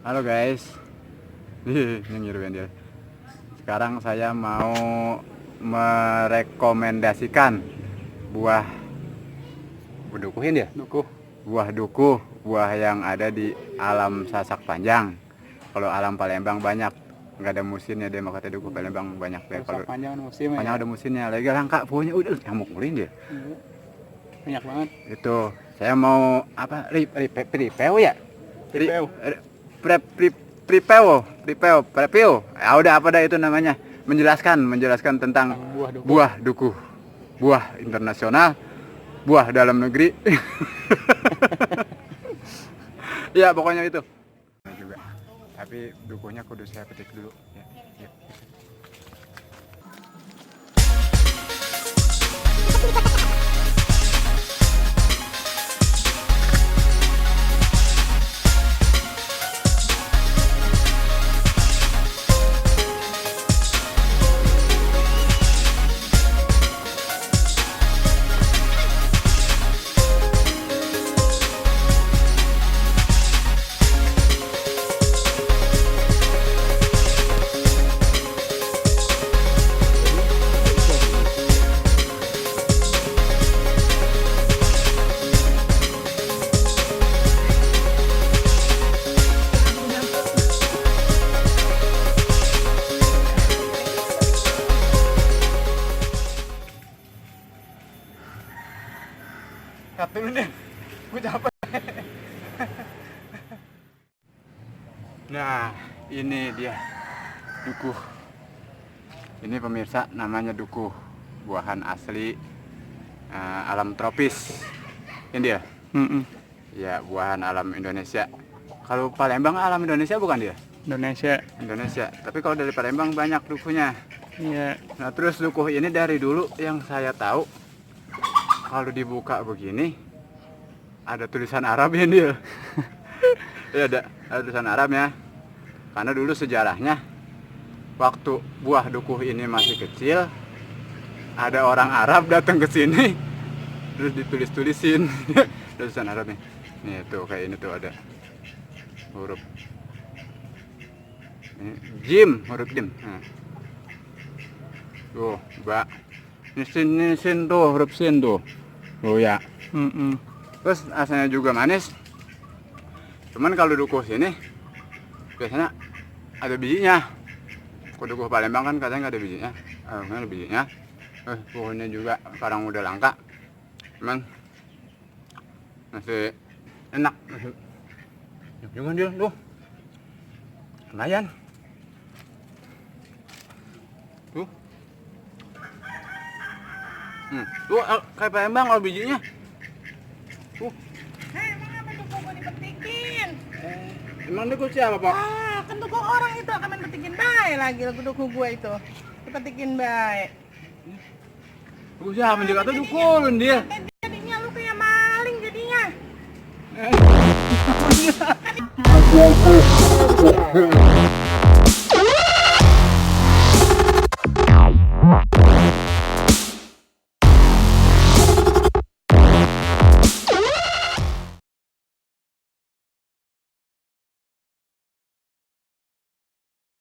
Halo guys, yang ngiruin dia. Sekarang saya mau merekomendasikan buah dukuhin ya? Buah dukuh, buah yang ada di alam Sasak Panjang. Kalau alam Palembang banyak, nggak ada musimnya deh, makanya dukuh Palembang banyak deh. Kalau Panjang musim panjang ada musimnya, lagi langka punya udah nyamuk mulin dia. banyak banget. Itu saya mau apa? Ripeu ya? Ripeu. Prepeo. Ya udah apa dah itu namanya? Menjelaskan tentang buah dukuh. Buah internasional, buah dalam negeri. Ya pokoknya itu. Juga. Tapi dukuhnya kudu saya petik dulu ya. Ya. Cut dulu nih, gue capek. Nah, ini dia dukuh. Ini pemirsa namanya dukuh, buahan asli alam tropis. Ini dia. Ya, buahan alam Indonesia. Kalau Palembang alam Indonesia bukan dia? Indonesia. Tapi kalau dari Palembang banyak dukuhnya. Iya. Nah, terus dukuh ini dari dulu yang saya tahu, kalau dibuka begini ada tulisan Arab ya dia. Ya ada tulisan Arabnya. Karena dulu sejarahnya waktu buah dukuh ini masih kecil, ada orang Arab datang ke sini terus ditulis-tulisin tulisan Arabnya. Nih tuh kayak ini tuh ada huruf ini, huruf jim. Nah. Tuh, Mbak. Ini sin tuh, huruf sin tuh. Oh ya. Terus rasanya juga manis. Cuman kalau dukuh sini biasanya ada bijinya. Kalau dukuh Palembang kan katanya nggak ada bijinya. Nggak ada bijinya. Buahnya juga sekarang udah langka. Cuman masih enak. Cuman dia tuh lumayan. Tuh. Tuh kayak Palembang kalau bijinya. Emang apa dukuh gua dipetikin? Emang dukuh siapa, Pak? Kan dukuh orang itu akan main petikin baik lagi lagu dukuh gua itu. Dipetikin baik. Dukuh siapa juga tuh dukuhin dia. Jadinya lu kayak maling jadinya.